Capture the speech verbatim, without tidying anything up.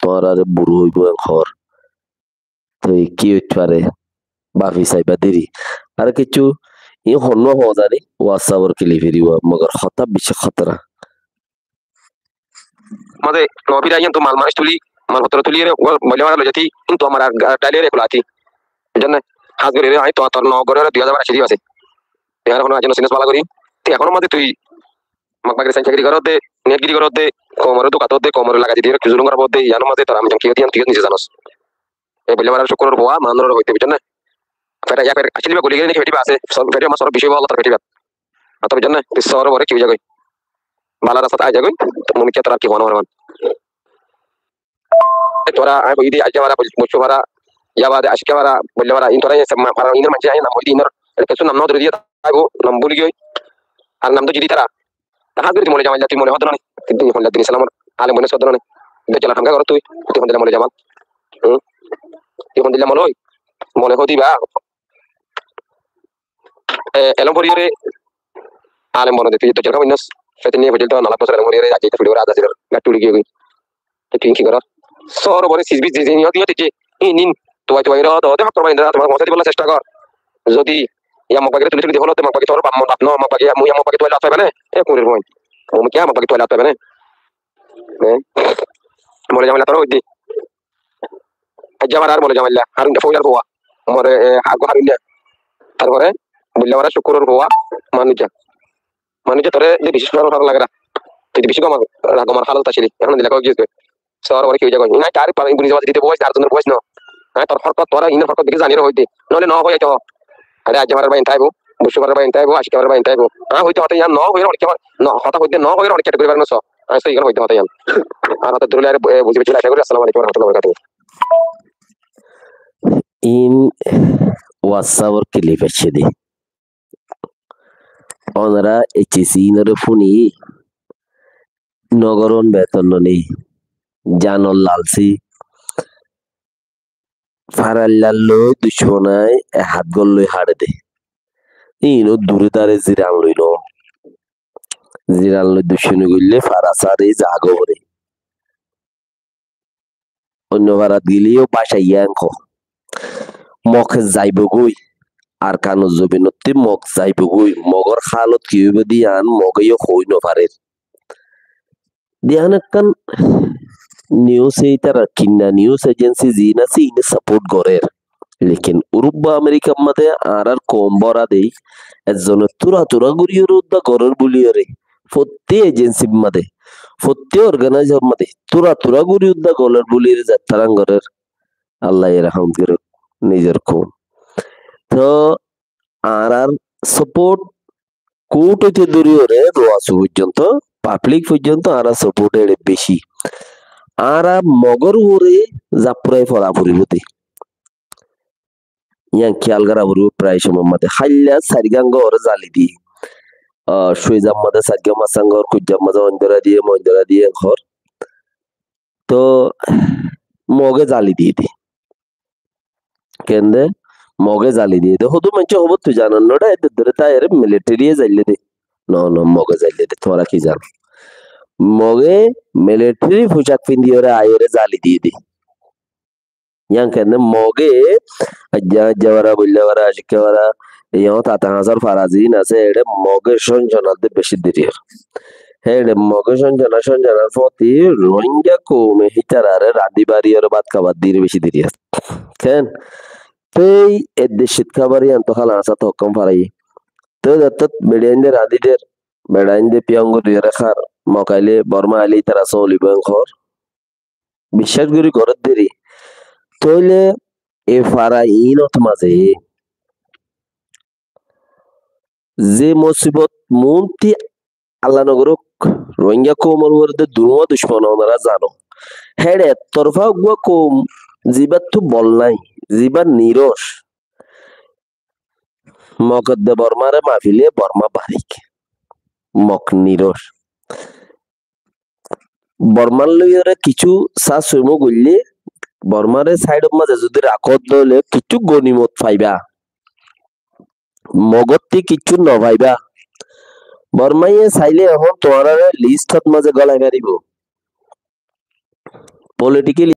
tuáñrare buru óibo en hoór. Toi ki óit fare? Bafi saiba deri. Ar kessú, iín honnúa hoó zani, WhatsApp-or kilip eriba, mogor hotá beci hótora. Mazé no fira, iín to mal manúic tuli, mal hotor tuli ere, ugga boilla fara loi zati, iín to amar ar ga-, daili ere kula ati. Buzón né? Hás gorí ere, añí to, tor no gorí ere dui házar bar aci di asé. Te ar hono aji no sinos bala gorí. Te ehón mazé tui Mog bagir sainsa giri goródde, net giri goródde, koumore dukatódde, koumore lagai didi ere zulum gorábodde, iyanor mazé tor am jan ki óiye iyan tui nize zanos. E boilla fara cúkuror fua, manúcor hoité, buzón né? Fera iya fer, asile ba guli gele niki fetiba asé, sor-, fetiba ma sor beci bála tor fetiba. Ato buzón né? Tui sor bore ki ói zagói. Bála rastat ai zagói, mumkin tor ar ki hono hono. E tora, añí hoiyí de, aijja fara, bol-, boiccu fara, iya bade aicca fara, boilla fara, in tora, e se ma-, fara, inor manci, añí nam hoiyí de, inor, e kessú nam no dóri diye, taibo, nam buli giyói, ar nam dóri diye tara. Ta hás gorí tui mole jamailla, tui mole hoó de no ni, tui hoilla din Islamor alem bone hoó de no ni, dojjalor hamka goró tui, tui hondilla mole jamal. Hmm? Tui hondilla mole ói, mole hoó de ba, e, elom foriyóre alem bone de, tui dojjalor ham innos, fetin niye fojil to, nalak bosor elom foriyóre, aijja ita fuli gora, aijja sidor, gat tuli giyói. Te tui ki gorór? Sóor bore sisbis di zini odi odi je, in in, tuai tuai ro, to de hottor bai indra, tomar hosa dibolla cesta gor. Zodi iya Mog bagire tuli tuli di holo, te Mog bagi tor bap mon bap no, Mog bagi, mui iya Mog bagi tuai lat paiba ne? E kurir boin. Mui kiya Mog bagi tuai lat paiba ne? E? Mole jamela tor oidi. Aijja abar ar mole jamailla, Harun de foilar fua. More, e, ago Harun de. Tarfore, boilla fara cúkuror fua, Manuja. Manuja tore de beci cúkuror fara lagera. Tui de beci gomar, gomar halot asili. Ehón dila koi giyes goi. Sóor bore ki ói zagói. Nai tar pare buni zaba dite bois, ar zonor bois no. Nai tor horkot, tor inor horkot deki zani ro hoide. Noile no hoi aito. Are aijja farar bai entaibo, boiccu farar bai entaibo, aicca farar bai entaibo. Añí hoite hotá iyan no hoi, onek no, hotá hoite no hoi, onek category bar no so. Añí so iyan hoite hotá iyan. Ar hotá duri lare, e, buzi beci lare, aca gori. Assalamu alaikum wa rahmatullahi wa barakatuhu. In WhatsApp-or clip aiccé de. Onora H S C inore funi, nogoron beton no nei, janor lalsi, farallalloi ducmonai e hat golloi haçe de. Ino dure dare ziran loi no. Ziran loi ducmoni goille fara sari zago fore. Oinno farat geleyo báca iyan hoó. Mog zaibogói, Arkanor zobinottí Mog zaibogói, Mogor hálot ki óibo de yián Moge yó hoi nofarer. De yián ekkán news, ítara kinna news agency ziín asé, iíne support gorér. Lekin Urup ba Amerikar mazé añárar koum bóra de, ezzone tura tura gorí yóre udda gorér buliyóre, fottí agencyr mazé, fottí organizer mazé tura tura gorí udda gorér buliyóre zettarán gorér. Allaye rahmot gorók nizor koum. Toh añárar support court óite dóri yóre ruasu foijjonto, public foijjonto añárar support ere beci. Añára Mogor uore zaffurai fora foribó de. Yián kiyal gora foribó, prai somor mazé. Háilla sair gán gor zali diye. Ah, Suizar mazé sair gán, Massangor, Kujjar mazé oindora diye, moindora diye gor. Toh Moge zali diye de. Kende? Moge zali diye de. Hodu maincé hobor tui zanon no de, edde dore ta ere military ye zaille de. No, no, Moge zaille de. Tuáñra ki zano? Moge military fucak findiyóre aiyóre zali diye de. Yián kene Moge, aijja, aijja fara, boilla fara, acikka fara, iyó tata hañsar fara ziín asé, eçe Moge cónconar de beci deri ór. Eçe Moge cónconar, cónconar foti Rohingya koume hítarare rañdi bariyóre bát kabar diyóre beci deri ór. Ken? Tei edde cit kabar yián to hala hañsat hokkán faraiyé. Tei zettót beçain de rañdi der, beçain de piyong diyóre hár, Mog aile, Borma aile ítara sólibo en hoór. Biccác gorí goródde ri. Tóile e fara iínot mazé ze musibot muúnti Allah nogorók, Rohingya koumor uore de durúwa ducmon onora zano. Héçe ettorfá uggúa koum zibáttu bol nái, zibá niroc. Mog edde Bormáre mafile Bormá barik. Mog niroc. Bormár loiyóre kissú sá-suimó goillé, Bormáre sáidor mazé zudi rakó dóile kissú gonimot faiba. Mogótti kissú nofaiba. Bormáye sailé ehón tuáñráre listot mazé gólai faribó. Politikali